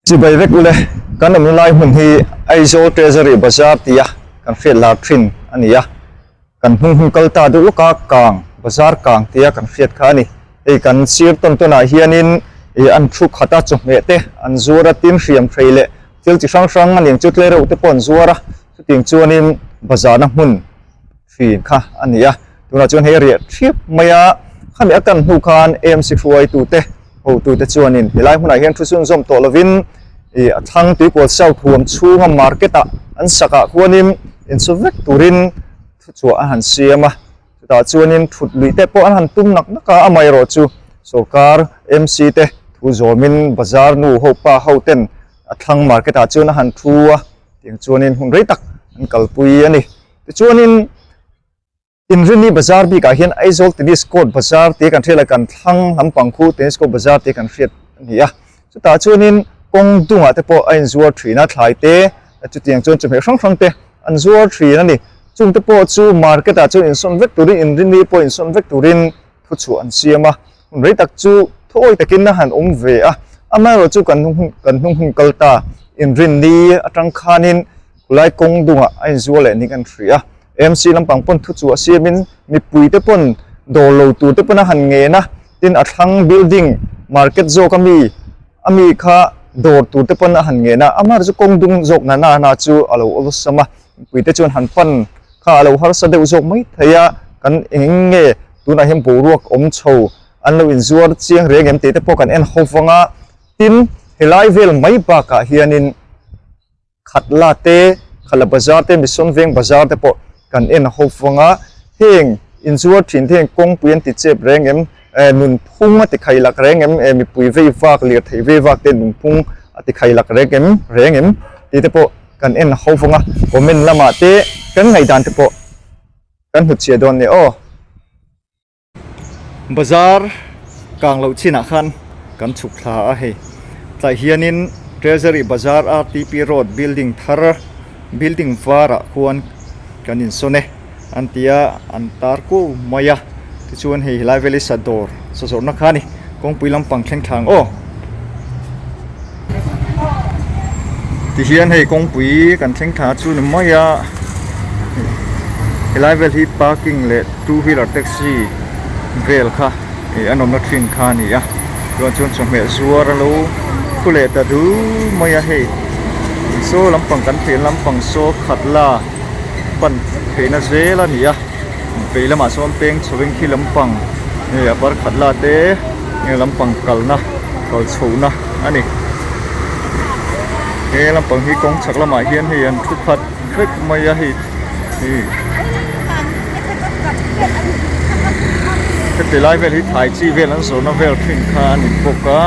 Chibai vek ule, kan awmna lai hmun hi Aizawl Treasury Bazar tia kan hriat lar thin a ni a, kan hnung hun kal ta deuh lawka kang, bazar kang tia kan hriat kha a ni. Hei kan sir tawn tawnah hianin ih an thu khat a, chawhmeh te an zuar a, tin hriam hrei leh thil chi hrang hrang a ni ang chu tlereuh te pawh an zuar a, chutiang chuanin bazarna hmun thin kha a ni a, tunah chuan hei riah ṭhiap mai a, khami a kan hnu khan AMC hruaitute hotute chuanin helai hmunah hian thu chhunzawm tawh lovin ih a thlang tuikual south huam chhunga market ah an sakah khuanin insaw vek turin thuchhuah an han siam a, chutah chuanin thut luih te pawh an han tum nak nak a, amaherawh chu sorkar MC te thu zawmin bazar nu ho pa ho ten a thlang market ah chuan a han thu a, tiang chuanin hun rei tak an kalpui a ni. Tichuanin Inrini Bazar bikah hian Aizawl Tennis Court Bazar tih kan hriat a, kan thlang lampang khu Tennis Court Bazar tih kan hriat a ni a. Chutah chuanin kawng dungah te pawh a inzuar thin a, thlai te, chutiang chuan chawhmeh hrang hrang te an zuar thin a ni. Chung te pawh chu market ah chuan insawn vek turin Inrini pawh insawn vek turin thuchhuah an siam a. Hun rei tak chu thuawi takin a han awm ve a, amaherawhchu kan hnung kan hnung hun kal ta Inrini atang khanin Khulai kawng dungah a inzual leh ning an hria a, AMC lampang pawn thu chu a siamin mipuite pawn dawr lo tur te pawn a han ngen a, tin a thlang building market zawk a mi a mi kha dawr tur te pawn a han ngen a, amaherawhchu kawng dung zawk na na na chu a lo awlsam a, mipuite chuan han pan kha a lo harsa deuh zawk mai thei a, kan eng nge tunah hian boruak awm chho an lo inzuar chiang reng em tih te pawh kan en ho vang a, tin helai vel mai bakah hianin. Khatla te, Khatla Bazar te, Mission Veng Bazar te pawh kan en ho vang a, heng inzuar thin te hian kawngpui an ti chep reng em, nunphung a ti khai lak reng em, mipui vei vak, lirthei vei vak te nunphung a ti khai lak reng em reng em tih te pawh kan en ho vang a, comment lamah te kan ngaihdan te pawh kan hnutchhiah dawn nia aw. Bazar kang loh chinah khan kan chhuk thla a hei tlai hianin Treasury Bazar RTP Road building thar building varah khuan kan insawn e an ti a an tar kuau mai a tichuan hei helai vel hi sa dawr sa zawrhna kha a ni kawngpui lampang thleng thla ang aw tihian hei kawngpui kan thleng thla chu ni mai a helai vel hi parking leh two wheeler taxi vel kha ih an awmna thin kha a ni a chuan chuan chawhmeh zuar a lo thu leh ta du mai a hei saw lampang kan thlen lampang saw khat la pan theihna zel a ni a vei lamah sawn peng chho in khi lampang hei a bar khat la te heng lampang kalna kal chhohna a ni he lampang hi kawng chhak lamah hian hei an thu khat vek mai a hei ih heti lai vel hi thlai chi vel an zawrhna vel thin kha a ni bawk a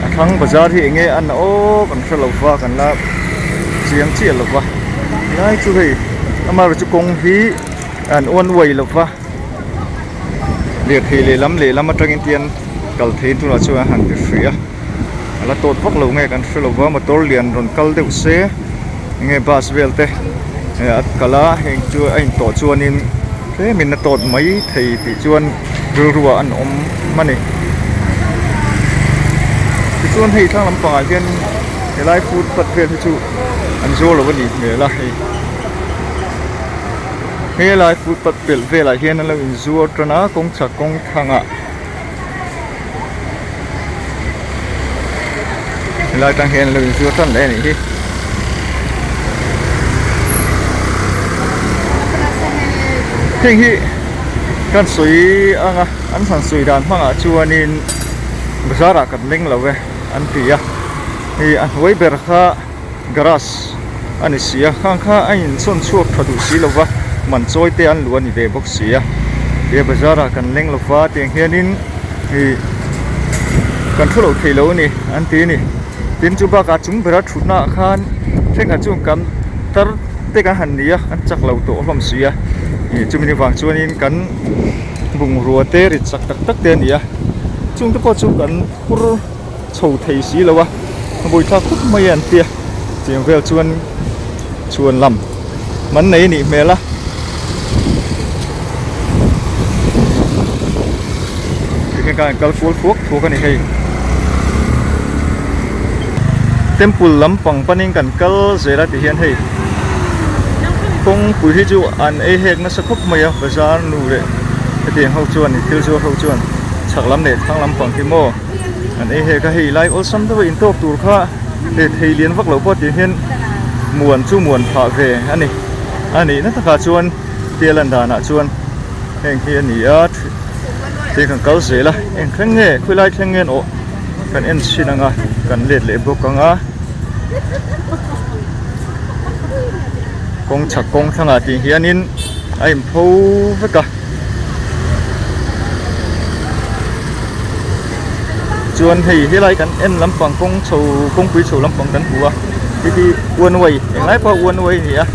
a thlang bazar hi eng nge a na aw kan hre lo va kan la chiang chiah lo va helai chu hei amaherawhchu kawng hi an uan uai lo va. Lirthei lehlam lehlam atangin tian kal theiin tunah chuan an han ti hrih a a la tawt vak lo nge kan hre lo va motor lian rawn kal deuh se enge bus vel te a kal a heng chu a intawh chuanin tlemin a tawt mai thei tih chuan rilru ah an awm a ni tichuan hei thlang lampangah hian helai footpath vel hi chu an zuar lo a nih hmel a hei. Helai footpath pelh velah hian an lo inzuar tan a kawng chhak kawng thlang ah helai tang hian an lo inzuar tan leh a nih hi. Heng hi kan sawi ang a an han sawi dan hmangah chuanin bazar ah kan leng lo e an ti a hei a hnuai ber kha. Garage a ni si a khang kha a insawn chhuak tha duh si lova man chawi te an luh a ni ve bawk si a he bazar ah kan leng lova tiang hianin ih kan thu loh theih loh a ni an ti a ni tin chu bakah chung bera thutna ah khan thenkhat chuan kan tar te kan han ni a an chak lo tawh hlawm si a ih chumi ni vang chuanin kan bungrua te rit chak tak tak te a ni a chung te pawh chu kan phur. Chho thei si lo a, a buaithlak khawp mai a an tia, cheng vel chuan chhuan lam man nei a nih hmel a. Tikhian khan an kal kual thuak thuak a ni hei. Temple lampang panin kan kal zel a tihian hei kawngpui hi chu an ei hek nasa khawp mai a bazar nu leh hetiang ho chuan thil zuar ho chuan chhak lam leh thlang lampang hi maw an ei hek a hei lai awlsam deuh a intawk tur kha leh thei lian vak loh pawh tihian muan chu muan phah ve a ni a nihna takah chuan tia lan danah chuan heng hi a ni a tin kan kal zel a eng thleng nge khawilai thleng nge an awh. Kan en chhin ang a, kan let leh bawk ang a. Kawng chhak kawng thlangah tih hianin a inpho vek a. Chuan hei helai kan en lampang kawng chho kawngpui chho lampang kan hmu a hei hi one way englai pawha one way a ni a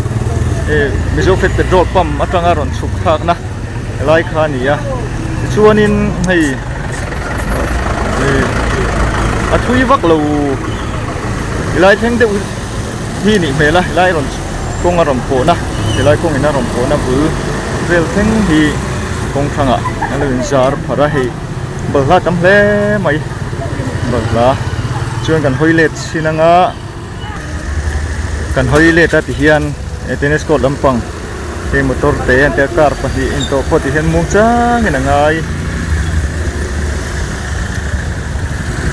eh Mizo Fed petrol pump atanga rawn chhuk thlakna helai kha a ni a tichuanin hei. A thui vak lo helai thleng deuh hi nih hmel a helai rawn kawng a rawn pawhna helai kawng in a rawn pawhna bul vel thleng hi kawng thlangah an lo in zar pharh a hei balhla tam hle mai balhla chuan kan hawi let chhin anga kan hawi let a ti hian tennis court lampang. Hei motor te an tia car pahnih intawh pawh tih hian muang changin a ngai.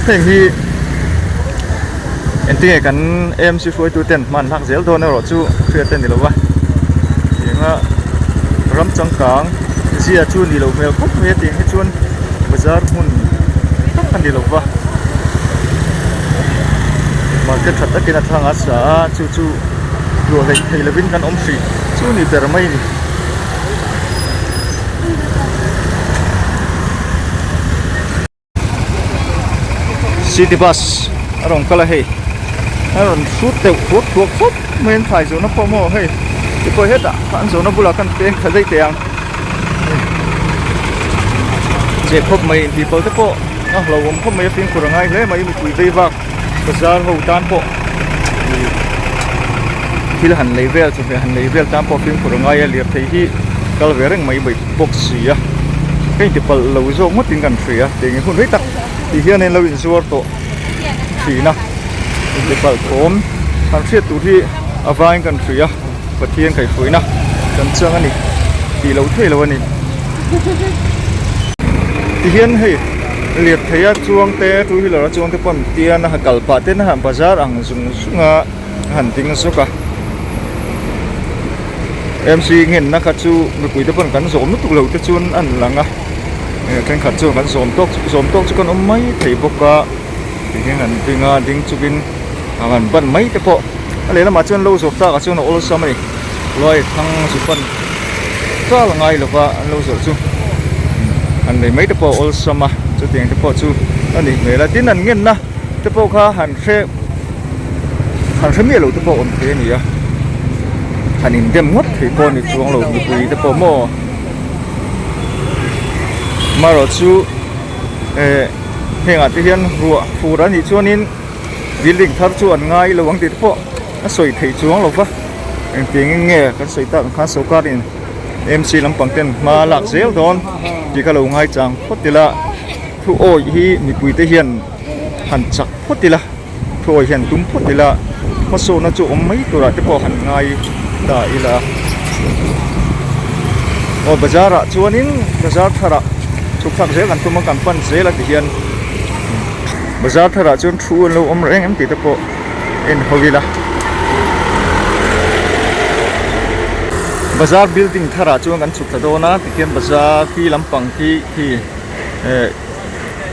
Heng hi engtinge kan AMC hruaitu ten hman hlak zel dawn erawh chu hriat a ni lo va. Tianga ram changkang zia chu ni lo hmel khawp mai a tiang hi chuan bazar hmun tak a ni lo va. Market tha takin a thlang a sa a chu chu. Luah hleih thei lovin kan awm hrih chu ni ber mai a ni. City bus a rawn kal a hei a rawn hrut deuh thuak thuak khawp mai an thlai zawhna pawh maw hei ti pawh hetah an zawhna bulah khan peng kha daih teh ang cheh khawp mai intihpalh te pawh a hlauhawm khawp mai a fimkhur a ngai hle mai mipui vei vak. Bazar ho tan pawh ih thil han lei vel chawhmeh han lei vel tan pawh fimkhur a ngai a lirthei hi kal ve reng mai mai bawk si a ka inti palh lo zawk ngawtin kan hria tiang hun rei tak tih hian in lo inzuar tawh thin a inti palh thawm han hriat tur hi a vangin kan hria Pathian kaihhruaina kan chang a ni tih loh theih loh a ni tihian hei. Lirthei a chuang te two wheeler a chuang te pawh an tian a kal pah ten a han bazar ang zung zung a a han ding zawk a M C ngenna kha chu mipui te pawn kan zawm lutuk lo te chuan an lang a thenkhat chuan kan zawm tawk zawm tawk chu kan awm mai thei bawk a tihian an ding a ding chungin a han ban mai te pawh a lehlamah chuan lo zawrh takah chuan a awlsam a ni luai thlang zu pan chal ngai lova an lo zawrh chu han lei mai te pawh a awlsam a chutiang te pawh chu a nih hmel a tin an ngenna te pawh kha han hre han hre miah lo te pawh a awm thei a ni a han indem ngawt thei pawh a ni chuang lo mipui te pawh maw marawh chu eh hengah te hian ruah fur a nih chuanin building thar chu an ngai lo ang tih te pawh a sawi theih chuang lo va engtiangin nge kan sawi tak ang khan sorkar in M C lampang ten hma a lak zel dawn tih kha lo ngaichang phawt ila thu awih hi mipui te hian han chak phawt ila thu awih hian tum phawt ila hmasawhna chu awm mai turah te pawh han ngai ta ila aw bazar ah chuanin bazar tharah chhuk thlak zel kan tum a kan pan zel a ti hian bazar tharah chuan thu an lo awm reng em tih te pawh. en ho ila bazar building tharah chuan kan chhuk thla dawn a tikhian bazar khi lampang khi khi eh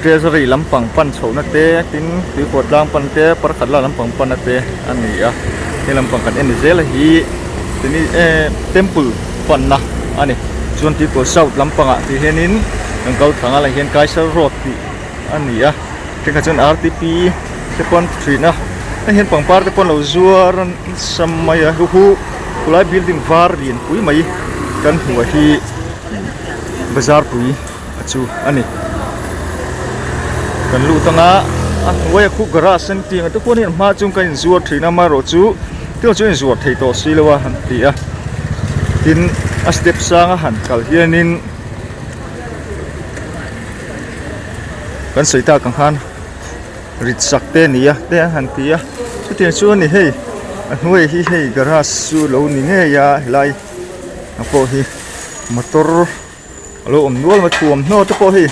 treasury lampang pan chhohna te tin tuikhuah tlang pan te parkhat la lampang panna te a ni a he lampang kan en zel a hi tini eh temple panna a ni chuan tuikhuah south lampangah ti hianin kan kal thlang a lai hian kaisar road tih a ni a thenkhat chuan R T P te pawn thin a hei hian pangpar te pawh an lo zuar nasa mai a hu khulai building var lian pui mai kan hmuh a hi bazar pui a chu a ni kan lut anga a hnuaia khu garage an tih ang te pawh hian hma chu kan inzuar thin a amaherawhchu tunah chuan inzuar thei tawh si lo a han ti a tin a step sanga han kal hianin. Kan sawi tak ang khan rit sak te a ni a te an han ti a. Chutiang chu a ni hei a hnuaiah hi hei garage chu lo ni ngei a helai ah pawh hi motor a lo awm nual mai thuamhnaw te pawh hei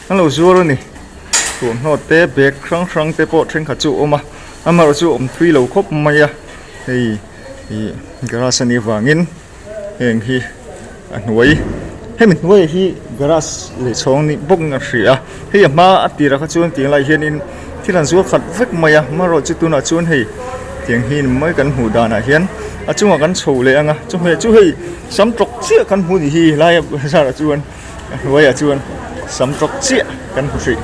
an lo zuar a ni thuamhnaw te bag hrang hrang te pawh thenkhat chu a awm a amaherawhchu chu awm thui lo khawp mai a hei ih garage a nih avangin. Heng hi a hnuai hemi hnuaiah hi garage leh chhawng ni bawk in a hria a hei a hma a tirah kha chuan tiang laiah hianin thil an zuar khat vek mai a amaherawh chu tunah chuan hei tiang hi ni mai kan hmuh danah hian a chungah kan chho leh ang a chawhmeh chu hei sam tawk chiah kan hmu ni hi helai bazar ah chuan a hnuaiah chuan sam tawk chiah kan hmu hrih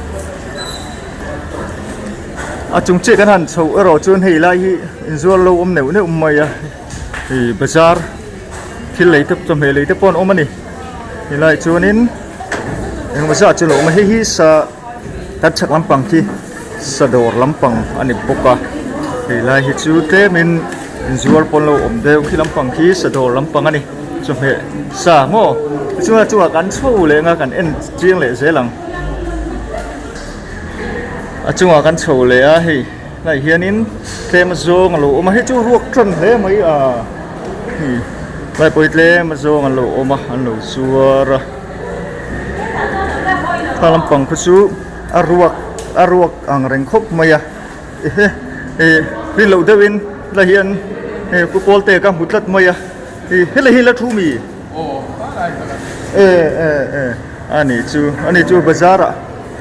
a chung chiah kan han chho erawh chuan hei lai hi inzuar lo awm neuh neuh mai a. Hei bazar thil lei te chawhmeh lei te pawh an awm a ni helaiah chuanin engemaw zat chu a lo awm a hei hi sa kan chhak lampang khi sa dawr lampang a ni bawk a helai hi chu tlemin inzuar pawn lo awm deuh khi lampang khi sa dawr lampang a ni chawhmeh sa maw tichuan a chungah kan chho leh anga kan en chiang leh zel ang a chungah kan chho leh a hei. Hnaiah hianin tlem azawng a lo awm a hei chu ruak tan hle mai a hei lai pawh hi tlem azawng an lo awm a an lo zuar a thla lampang kha chu a ruak a ruak ang reng khawp mai a ehe ih rin loh deuhin helai hian hei pu pawlte ka hmu tlat mai a ih helai hi la thu mi e e e a nih chu a nih chu bazar ah.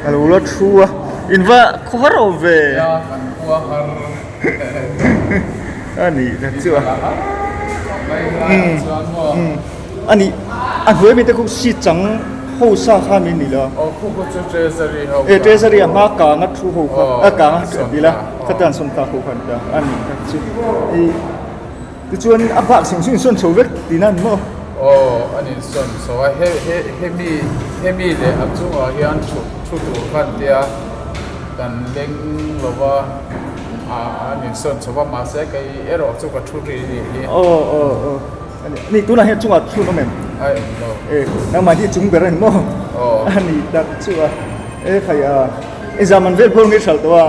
A lo la thu a, in va khaw har awm ve. Nia kan khua har. A nih na chu a. Chuan maw. A nih a hnuai mi te khu si chang ho sa kha min ni la. Aw khu khu chu treasury ho kha. E treasury a hma kang a thu ho kha a kang a ti la khatan sawn ta ho kha an ta a nih na chu. Tichuan a bak sing chu insawn chho vek tihna a ni maw? Aw, an insawn chho a, he he hemi hemi leh a chungah hian thu thu tur kha an tia kan leng lo va, ah an insawn chho va mahse kei erawh chu ka thu ri nih hi. Aw aw aw a ni a ni tunah hian chungah chhun awm em? A eng lo. E nangmah hi chung ber a ni maw? Aw. A ni tak chu a, e khai a, i zam an vel pawh nge hralh tawh a?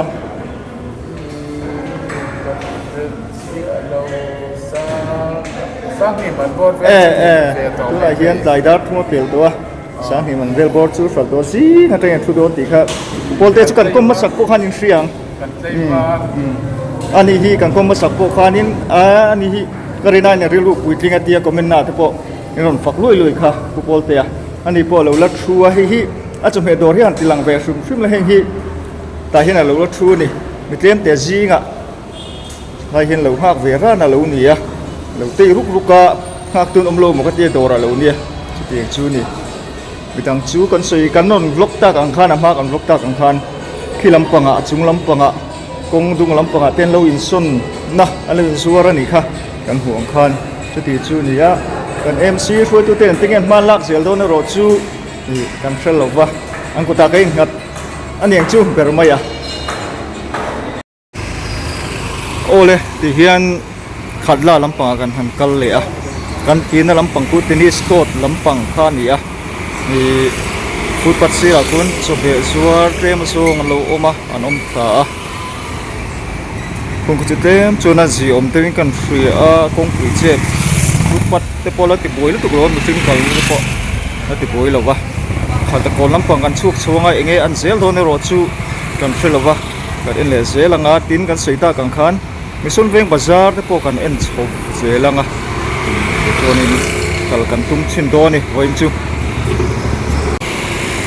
E e tunah hian tlai dar thum a pel tawh a sanghnih man vel bawr chu hralh tawh zing atangin a thu dawn tih kha pawlte chu kan kawm hmasak pawh khan in hria ang ani hi kan kawm hmasak pawh khanin ani hi ka rin aiin a rilru puitling a tia comment na te pawh in rawn fak luai luai kha pu pawltea ani pawh a lo la thu a hei hi a chawhmeh dawr hi a han ti lang ve hrim hrim la heng hi. Tah hian a lo la thu a ni. Mi tlem te zingah lai hian lo nghak ve ran a lo ni a, lo tei ruk ruk a, nghak tun awm lo maw ka tia dawr a lo nia, chutiang chu a ni. Midang chu kan sawi kan rawn vlog tak ang khan a hma kan vlog tak ang khan khi lampangah a chung lampangah kawng dung lampangah te an lo insawn na an lo inzuar a nih kha kan hmuh ang khan chuti chu a ni a. Kan MC hruaitute an tinge hma lak zel dawn erawh chu ih kan hre lo va, an kutah ka innghat. A niang chu ber mai a. Awle ti hian Khatla lampangah kan han kal leh a, kan tina lampang chu tennis court lampang kha a ni a, ih footpath sirah chuan chawhmeh zuar tlem azawng an lo awm a, an awm thla a, kawngka chu tlem chuan a zi awm deuhin kan hria a, kawngpui chep footpath te pawh la ti buai lutuk lo a mihring kalna te pawh la ti buai lo va. Khat a kawn lampang kan chhuak chhuang a enge an zel dawn erawh chu kan hre lo va kan en leh zel ang a tin kan sawi tak ang khan Mission Veng bazar te pawh kan en chho zel ang a chuanin kal kan tum chhin dawn a ni vawiin chu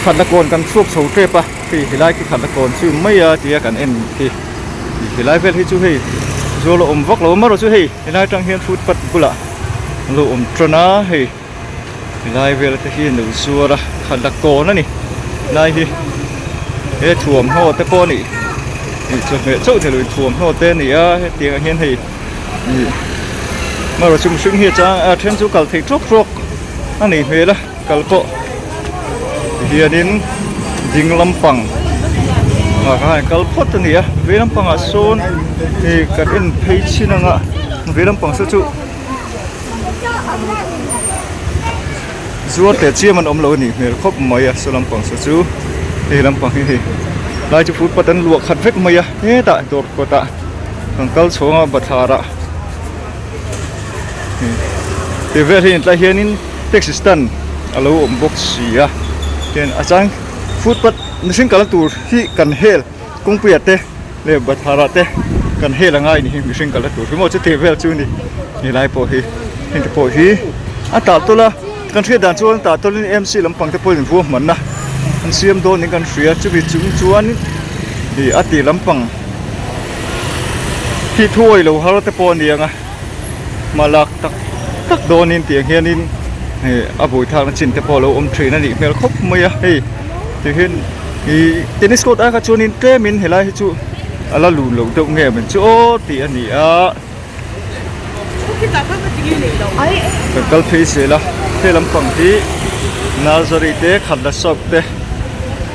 khat la kawn kan chhuak chho tep a hei helai khi khat la kawn chu mai a tia kan en khi helai vel hi chu hei zual a awm vak lo amaherawh chu hei helai atang hian footpath bulah an lo awm tan a hei. Helai vel te hi an lo zuar a khat a kawn a ni helai hi he thuamhnaw te pawh a nih ih chawhmeh chauh thei lo in thuamhnaw te a ni a hetiang ah hian hei ih hmanraw chu mihring hi a chang a then chu kal theih tawk tawk a nih hmel a kal pawh tihianin ding lampang ah khan kal phawt a ni a vei lampangah sawn hei kan en phei chin anga vei lampang saw chu. Zuar teh chiam an awm lo a nih hmel khawp mai a saw lampang saw chu hei lampang hi hei lai chu footpath an luah khat vek mai a hetah dawr kawtah. Kan kal chhawng a bathlar ah tih vel hi tlai hianin taxi stand a lo awm bawk si a tin a chang footpath mihring kalna tur hi kan hel kawngpuiah te leh bathlar ah te kan hel a ngai ni hi mihring kalna tur hi maw chuti vel chu ni helai pawh hi heng te pawh hi a tah tawlh a kan hriat dan chuan tah tawlhin M C lampang te pawhin vuahmanna an siam dawn niin kan hria chumi chung chuan ih a tih lampang. Khi thuawi lo har te pawh a ni ang a hma lak tak tak dawnin tiang hianin hei a buaithlakna chin te pawh a lo awm thin a nih hmel khawp mai a hei tihian ihh tennis court ah kha chuanin tlemin helai hi chu a la lun loh deuh nge min chu aw tih a ni a kan kal phei zel a he lampang hi nursery te khatla soap te.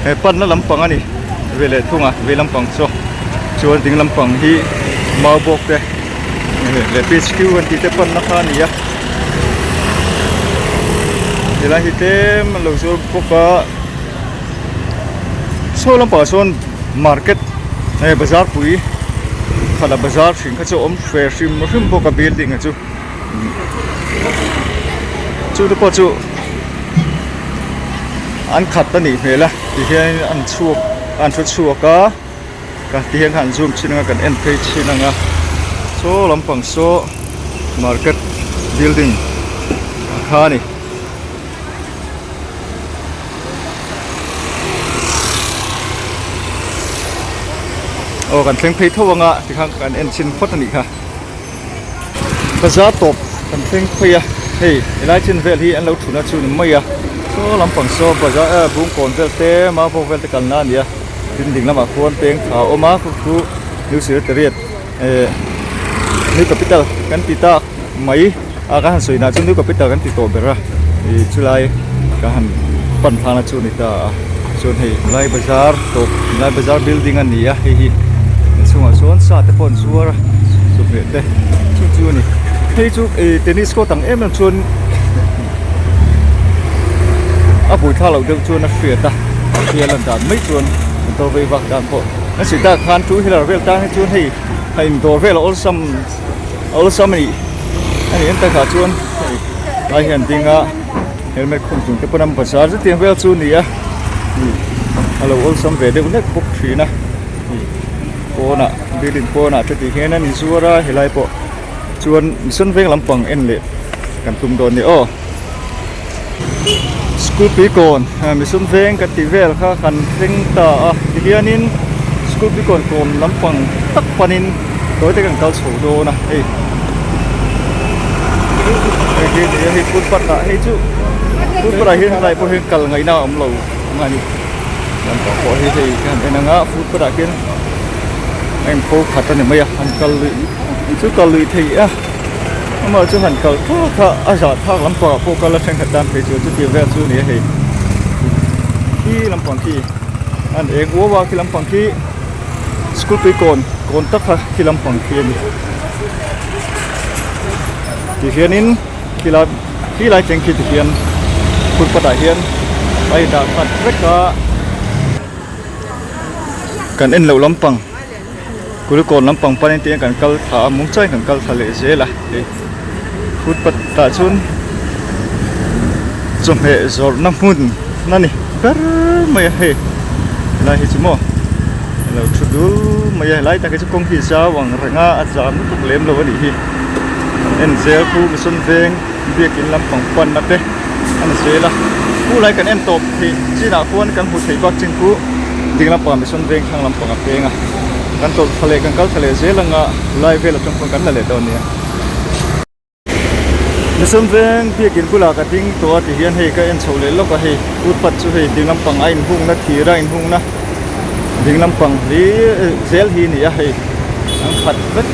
He panna lampang a ni ve leh thung a vei lampang chu chuan ding lampang hi mau bawk te leh pitch q an tih te panna kha a ni a helai hi tlem an lo zuar bawk a saw lampangah sawn market eh bazar pui khat a bazar hring kha chu a awm ve hrim hrim bawk a building a chu. Chu te pawh chu an khat a nih hmel a tihian an chhuak an thu chhuak a ka tihian khan zoom chhin anga kan en phei chhin anga saw lampang saw market building a kha a ni. Aw kan thleng phei tho anga tikhan kan en chhin phawt a nih kha. Bazar tawp kan thleng phei a hei helai chin vel hi an lo thuna chu ni mai a saw lampang saw bazar eh bungkawn vel te mapawk vel te kalna a ni a tin ding lamah khuan peng tha a awm a chu chu new secretariat eh new capital kan ti tak mai a kan han sawi nah chuan new capital kan ti tawh ber a ih chulai kan han pan thlakna chu a ni ta a chuan hei lai bazar tawp lai bazar building a ni a hei hi a chhungah chuan sa te pawh an zuar a chawhmeh te chu chu a ni hei chu ih tennis court ang em em chuan a buaithlak loh deuh chuan a hriat a thil a lan dan mai chuan motor vei vak dan pawh a si tak khan two wheeler vel tan hi chuan hei a indawr vel a awlsam a awlsam a nih a nih en takah chuan hei lai hian ding a helmet khum chung te pawn an bazar zet tiang vel chu a ni a ih a lo awlsam ve deuh hlek bawk thin a ih pawnah building pawnah te tih hian an inzuar a helai pawh chuan mission veng lampang en leh kan tum dawn a ni aw school tuikawn mission veng kan tih vel kha kan thleng ta a tihianin school tuikawn kawm lampang tak panin tawi te kan kal chho dawn a hei hei hi ni a hei footpath ah hei chu footpath ah hian helai pawh hian kal ngaihna a awm lo ang a ni lampang pawh hi hei kan en ang a footpath ah khian a in pho khat a ni mai a han kal luih chu kal luih theih a amah chu han kal phak a a zah thlak lampang ah pawh kal a thenkhat tan phei chuan chuti vel chu a ni a hei khi lampang khi an eng uau a khi lampang khi school pui kawn kawn tak kha khi lampang khi a ni ti hianin khilai khilai thleng khi tihian footpath ah hian a indah khat vek a kan en loh lampang. Kulikawn lampang panin te hian kan kal thla a mung chuan kan kal thla leh zel a hei footpath tah chuan chawhmeh zawrhna hmun a ni ber mai a hei helai hi chu maw a lo thu dul mai a helai tak hi chu kawng hi zau ang reng a a zam lutuk lem lo a nih hi kan en zel khu mission veng biakin lampang panna te a ni zel a khulai kan en tawp theih chinah khuan kan hmu theih bak chin khu ding lampangah mission veng thlang lampang a peng a kan tawlh thla leh kan kal thla leh zel anga lai vel atang khuan kan la leh dawn nia. Mission veng biakin bulah ka ding tawh a ti hian hei ka en chho leh lawk a hei footpath chu hei ding lampang a inhungna thir a inhungna ding lampang hlir zel hi a ni a hei an khat vek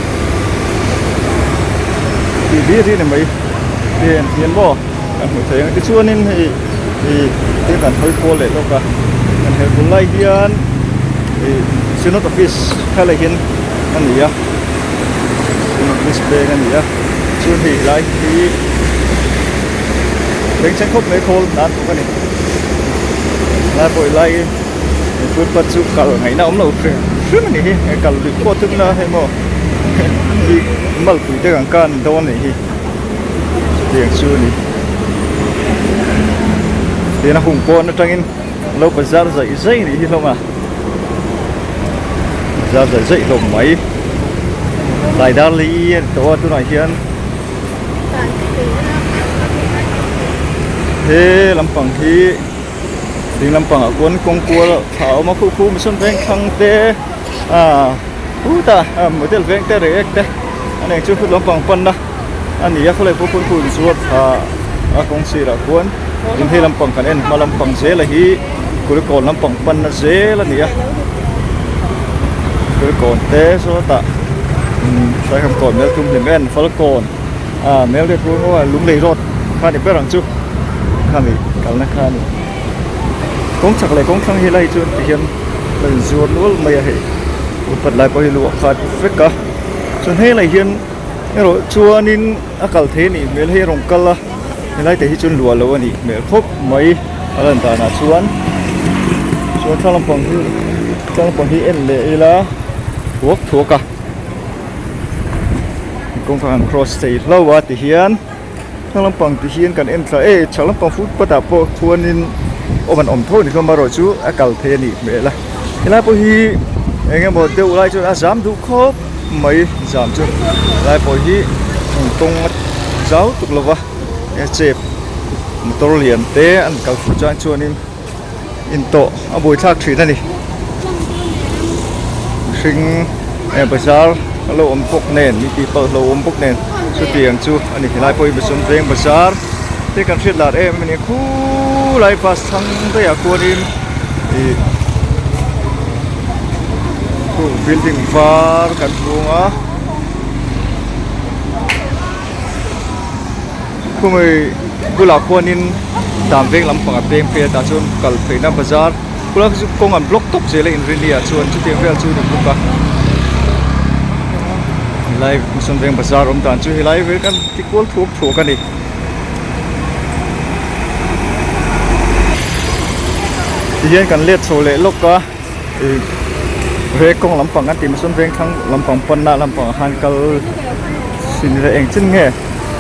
tih hlir hi a ni mai hei an hian maw kan hmuh theih ang tichuanin hei ih thil kan hawi kual leh lawk a kan her bul lai hian ih synod office kha leh hian a ni a synod office peng a ni a chuan hei lai hi bengchheng khawp mai khawl nan bawk a ni lai pawh lai footpath chu kal ngaihna awm lo hrim hrim a ni hi kal luih pawh tum ila hei maw. Hi malpui te kan kan dawn anih hi chutiang chu a ni. Tihian a hung pawn atangin a lo bazar zaih zaih anih hi hlawm a, bazar zaih zaih hlawm mai. Tlai dar li a ni tawh a tunah hian he lampang hi ding lampangah khuan kawng kual thla a awm a khu khu mission veng thlang te ah khutah model veng te rek te a eng chu khut lampang panna a ni a khawlai pawh khuan khu inzuar thla a kawng sirah khuan tin hei lampang kan en hma lampang zela hi kulikawn lampang panna zel a ni a kulikawn te sawtah umm saiham kawn melthum hlim en falkawn ah melriat lunglei road kha ni ber ang chu khami kalna kha a ni kawng chak leh kawng thlang hi lai chuan tihian a inzuar nual mai a hei upat lai pawh hi luah khat vek a chuan helai hian erawh chuanin a kal thei a nih hmel hei a rawn kal a helai te hi chuan luah loh a nih hmel khawp mai a lan danah chuan chuan thlang lampang hi thlang lampang hi en leh ila thuak thuak a kawngka kan cross thei hlauh a tihian. Thlang lampang ti hian kan en thla e chhak lampang footpath ah pawh khuanin awm an awm tho ni hlawm erawh chu a kal thei a nih hmel a helai pawh hi eng emaw deuh lai chuan a zam duh khawp mai zam chu helai pawh hi kawng a zau tuk lo va chep motor lian te an kal fuh chuan chuanin. Intawh a buaithlak thin a ni. Mihring eh bazar a lo awm bawk nen mi tih palh lo awm bawk nen chutiang chu a ni. Helai pawh hi Besawm veng bazar te kan hriat lar em em a ni. Khulai bus thlang daihah khuanin ih khu building var kan hmu ang a. Khumei bulah khuanin dan veng lampang a peng phei a tah chuan kal theihna bazar khulai chu kawng an block tawp zel a inrinni ah chuan chutiang vel chu a ni bawk a helai sawn veng bazar awm dan chu helai vel kan ti kual thuak thuak a ni. Tihian kan let chho leh lawk a ih rek kawng lampang kan tih mai sawn veng thlang lampang panna lampang ah khan kal sin ila eng chin nge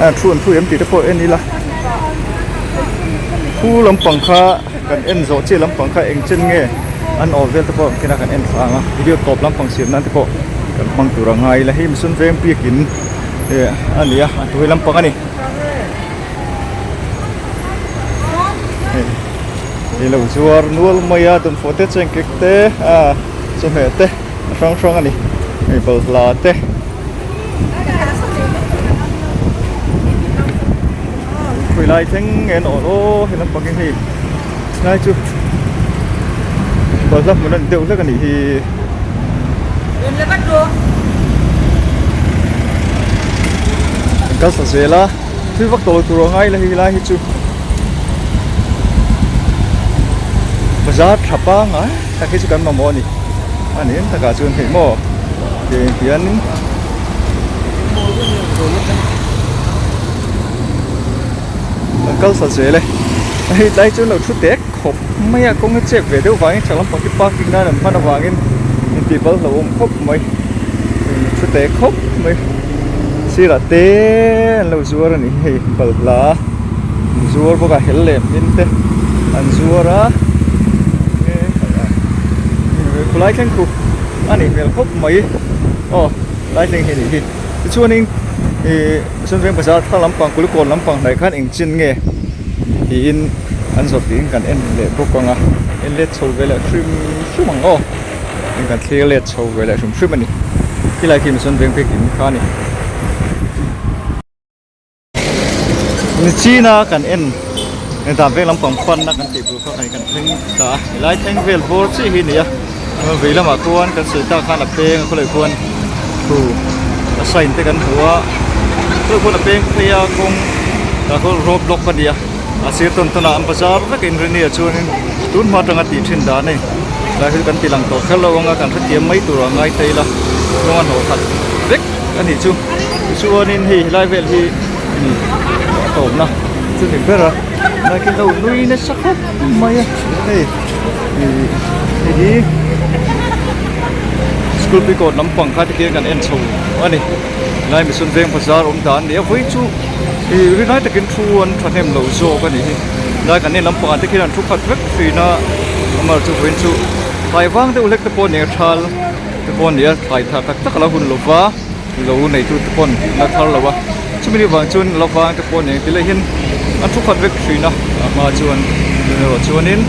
a thu an thu em tih te pawh en ila thu lampang kha kan en zawh chiah lampang kha eng chin nge an awm vel te pawh kina kan en thla ang a video tawp lampang siam nan te pawh kan hmang tur a ngai ila hei mihring veng biakin eh a ni a a hnuai lampang a ni. Hei lo zuar nual mai a dawnfawh te chengkek te ah chawhmeh te a hrang hrang a ni hei balhla te khawi lai thleng nge an awrh aw he lampang hi hei lai chu balhla hmun a ni deuh hlek a nih hi. Kan kal thla zel a. Thil vak tawh lo tur a ngai la hei lai hi chu bazar tha pangai tak hi chu kan mamawh a ni a ni em takah chuan hei maw tiang hianin kan kal thla zel e hei tlai chuan lo thu tek khawp mai a kawng a chep ve deuh vangin chhak lampang hi parking nan an hman avangin intih bal hlauhawm khawp mai thu tek khawp mai. Sirah te an lo zuar a ni hei balhla an zuar bawk a hel leh hmin te an zuar a khulai thleng khu a nih hmel khawp mai aw lai thleng hi a nih hi tichuanin ih Sawnveng bazar thlang lampang Kulikawn lampang hnaih khan eng chin nge tiin an zawrh tiin kan en leh bawk ang a en let chho ve leh hrim hrim ang aw. Heng kan thlir let chho ve leh hrim hrim a ni khilai khi mihring veng phek in kha a ni nichina kan en dan veng lampang panna kan tih tur kha kan thleng ta a helai thleng vel bawr chiah hi a ni a vei lamah khuan kan sawi tak khan a peng a khawlai khuan thu a sign te kan hmu a khawlai khuan a peng phei a kawng tah khuan road block a ni a. A sir tawn tawn ah an bazar vek in rin nia chuanin tun hma atanga tih thin dan a ni tlai hi kan ti lang tawh kher lo anga kan hrethiam mai tur a ngai thei la kawng a hnawh khat vek a nih chu tichuanin hei helai vel hi a tawpna chu ni ber a lai khi lo nui nasa khawp mai a hei ih hei hi. School Picot lampang kha tikhian kan en chho a ni. Helai Mission Veng bazar awm dan a ni a, vawi chu ih rinai takin thu an thahnem lo zawk a nih hi. Helai kan en lampangah te khian an thu khat vek thin a, amah chu vawiin chu thlai vang deuh hlek te pawh a ni a, thal te pawh a ni a, thlai thar tak tak a lo hun lo va. Lo neitu te pawn la thar lo a, chumi ni vang chuan la vang te pawh nen ti leh hian an thu khat vek thin a, a hma chuan tun erawh chuanin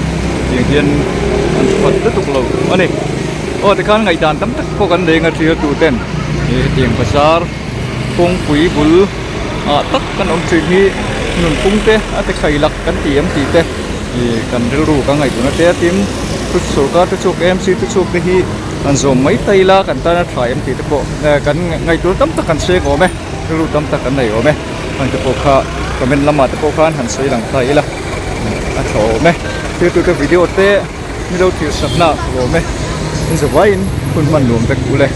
tiang hian an thu khat lutuk lo a ni. Aw tikhan ngaihdan tam tak pawh kan nei anga thlir tu ten ih hetiang bazar kawngpui bul ah tak kan awm thin hi nunphung te a ti khai lak kan ti em tih te ih kan rilru kan ngaihtuahna te a tin thu sorkar te chhuak AMC te chhuak te hi. Kan zawm mai ta ila kan tana tha em tih te pawh kan ngaihtuah tam tak kan seng awm e, rilru tam tak kan nei awm e, heng te pawh kha comment lamah te pawh khan han sawi lang ta ila a tha awm e, thiltu te video te milo thil sakna a awm e, in zavaiin hun hman nuam vek ule.